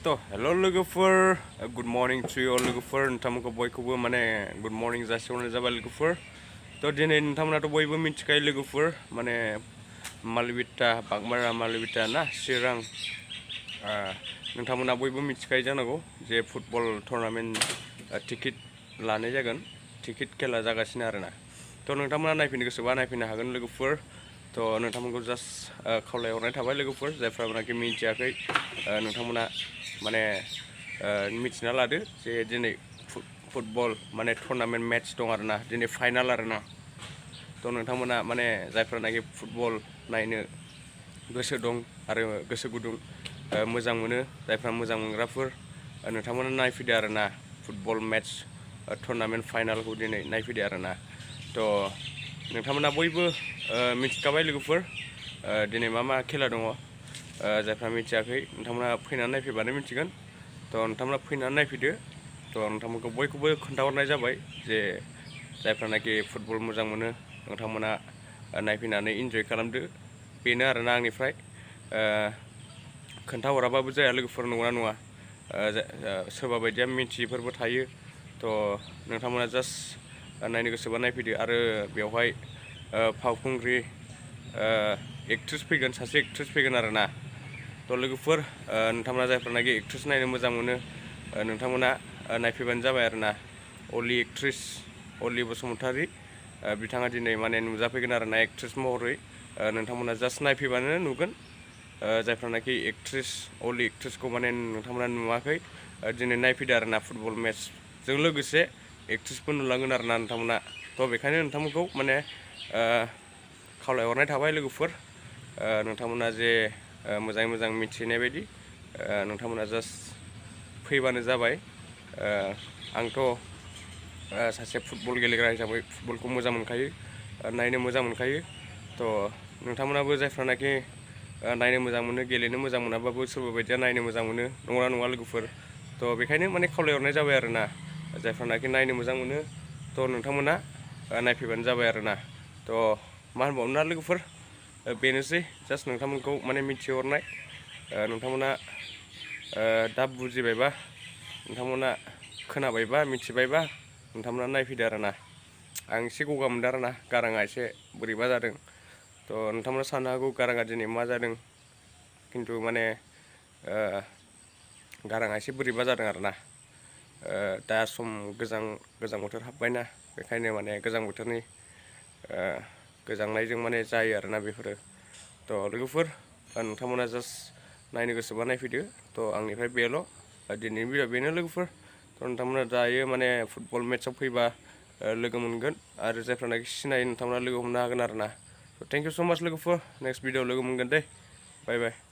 Hello logofer, good morning to you all logofer. Nontamखौ बयखौबो माने good morning जासिहरनाय जाबाय लोगोफोर. दिनै नोंथांमोनाथ' बयबो मिथिखायो लोगोफोर माने मालविता बागमारा मालविता ना चिरां नोंथांमोना बयबो मिथिखायो जानांगौ जे फुटबल टुर्नामेन्ट टिकेट लानाय जागोन, टिकेट खेला जागासिनो आरोना. नोंथांमोना नायफैनो गोसोबा नायफैनो हागोन लोगोफोर. नोंथांमोनखौ जास्ट खावलायहरनाय थाबाय लोगोफोर जायफ्रानाखि मिथियाखै नोंथांमोना माने मिथिना लादो जे दिनै फुटबल माने टुर्नामेन्ट मेच दं आरोना, दिनै फाइनाल आरोना. नोंथांमोना माने जायफ्रानाखि फुटबल नायनो गोसो दं आरो गोसो गुदुं मोजां मोनो, जायफ्रा मोजां मोनग्राफोर नोंथांमोना नायफैदो आरोना. फुटबल मेच टुर्नामेन्ट फाइनालखौ दिनै नायफैदो आरोना. नोंथांमोना बयबो मिथिखाबाय लोगोफोर दिनै मा खेला दङ. जायफ्रा मिथियाखै नोंथांमोना फैनानै नायफैबानो मिथिगोन. नोंथांमोना फैनानै नायफैदो. नोंथांमोनखौ बयखौबो खोन्थाहरनाय जाबाय जे जायफ्रानाखि फुटबल मोजां मोनो नोंथांमोना नायफैनानै इन्जय खालामदो. बेनो आरोना आंनिफ्राय. खोन्थाहराबाबो जाया लोगोफोर, नङा नङा. सोरबा बायदिया मिथियैफोरबो थायो. नोंथांमोना जास्ट नायनो गोसोबा नायफैदो. आरो बेवहाय फावखुंग्रि एक्ट्रेस फैगोन, सासे एक्ट्रेस फैगोन आरोना. लोगोफोर नोंथांमोना जायफ्रानाखि एक्ट्रेस नायनो मोजां मोनो नोंथांमोना नायफैबानो जाबाय आरोना. ओल्ले एक्ट्रेस ओल्ले बसुमतारी बिथाङा दिनै माने नुजाफैगोन आरोना एक्ट्रेस महरै. नोंथांमोना जास्ट नायफैबानो नुगोन. जायफ्रानाखि एक्ट्रेस ओल्ले एक्ट्रेसखौ माने नोंथांमोना नुवाखै दिनै नायफैदो आरोना. फुटबल मेचजों लोगोसे एक्ट्रेसबो नुलांगोन आरोना नोंथांमोना. बेखायनो नोंथांमोनखौ माने खावलायहरनाय थाबाय लोगोफोर. नोंथांमोना जे मोजाङै मोजां मिथिनाय बायदि नोंथांमोना जास्ट फैबानो जाबाय. आंथ' सासे फुटबल गेलेग्रा हिसाबै फुटबलखौ मोजां मोनखायो, नायनो मोजां मोनखायो. नोंथांमोनाबो जायफ्रानाखि नायनो मोजां मोनो, गेलेनो मोजां मोनाबाबो सोरबा बायदिया नायनो मोजां मोनो, नंगौना नङा लोगोफोर? बेखायनो माने खावलायहरनाय जाबाय आरोना. जायफ्रानाखि नायनो मोजां मोनो नोंथांमोना नायफैबानो जाबाय आरोना. मा होनबावनो ना लोगोफोर, बेनोसै जास्ट नोंथांमोनखौ माने मिथिहरनाय. नोंथांमोना दा बुजिबायबा, नोंथांमोना खोनाबायबा, मिथिबायबा नोंथांमोना नायफैदो आरोना. आं एसे गगा मोनदों आरोना, गाराङा एसे बोरैबा जादों. नोंथांमोना साननो हागौ गाराङा दिनै मा जादों, खिन्थु माने गाराङा एसे बोरैबा जादों आरोना. दा गोजां बोथोर हाबबायना, बेखायनो माने गोजां बोथोरनि गोजांनायजों माने जायो आरोना बेफोरो. लोगोफोर नोंथांमोना जास्ट नायनो गोसोबा नायफैदो. आंनिफ्राय बेल', दिनैनि भिडिअ बेनो लोगोफोर. नोंथांमोना दायो माने फुटबल मेचआव फैबा लोगो मोनगोन, आरो जायफ्रानाखि सिनायो नोंथांमोना लोगो हमनो हागोन आरोना. थेंक इउ स' माच लोगोफोर. नेक्स्ट भिडिअ लोगो मोनगोन दे. बाय बाय.